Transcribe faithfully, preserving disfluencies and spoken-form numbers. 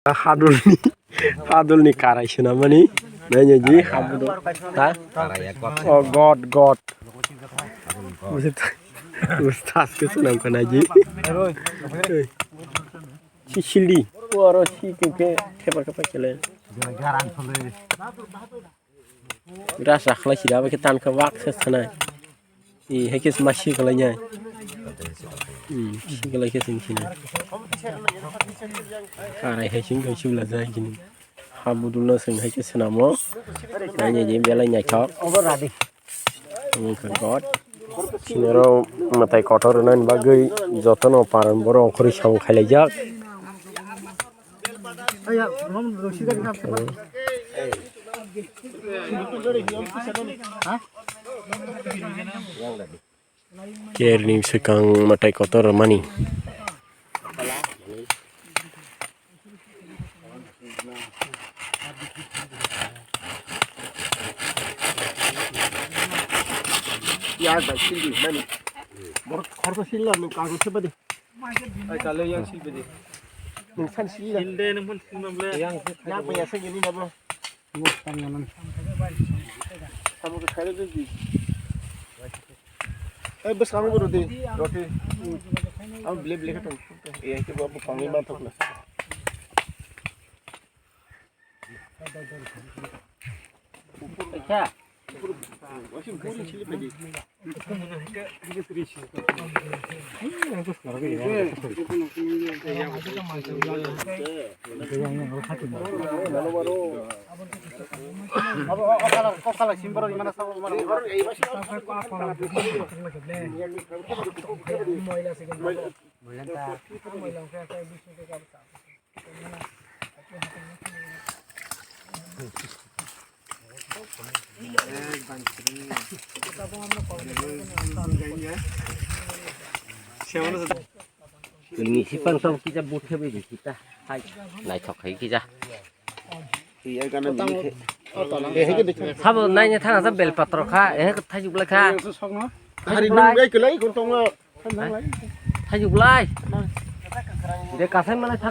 Hadulni, hadulni karai swnamani. Nainai di, habudul. Ha? Oh, God, God. Busi ta-, busi taske swnam kha naidi. Si sildi. O aro si ke ke thepa thepa kele. Ras akhlai sida ba ke tan kha wak se sanai. I hai khe ma si khlai nai. Hmm, si khlai khe sing sini. Karai hai sing khe sibla jai kini. Habudulno sing hai khe swnamo. Nainai di belai naithok. Obo radi. Wngkha God. Sinero mwtai kotor rwnani bagwi jotono paran borok ongkhorwi samung khailaijak. Kerni swkang mwtai kotor rwmani. Yar bai sildi mani. Borok khoroksa sillar nung kagol se badi. Ai kale yang silbidi. Nung san sillar. Silde nung pun silmam le. Yang bai asa gini nabo. Samo ke khare de di. Ai bas kamu bro di. Roti. Am ble ble khatang. Iya ke babu pangi mantok na. Acha. Ini si pang tong kita but khe bai kita. Hai. Naithok hai kita. Sabo naina thang sa bel patro kha, eh, thajuk lai kha. Hari nung gai kelai kon tong. Thajuk lai. De kasai mana tha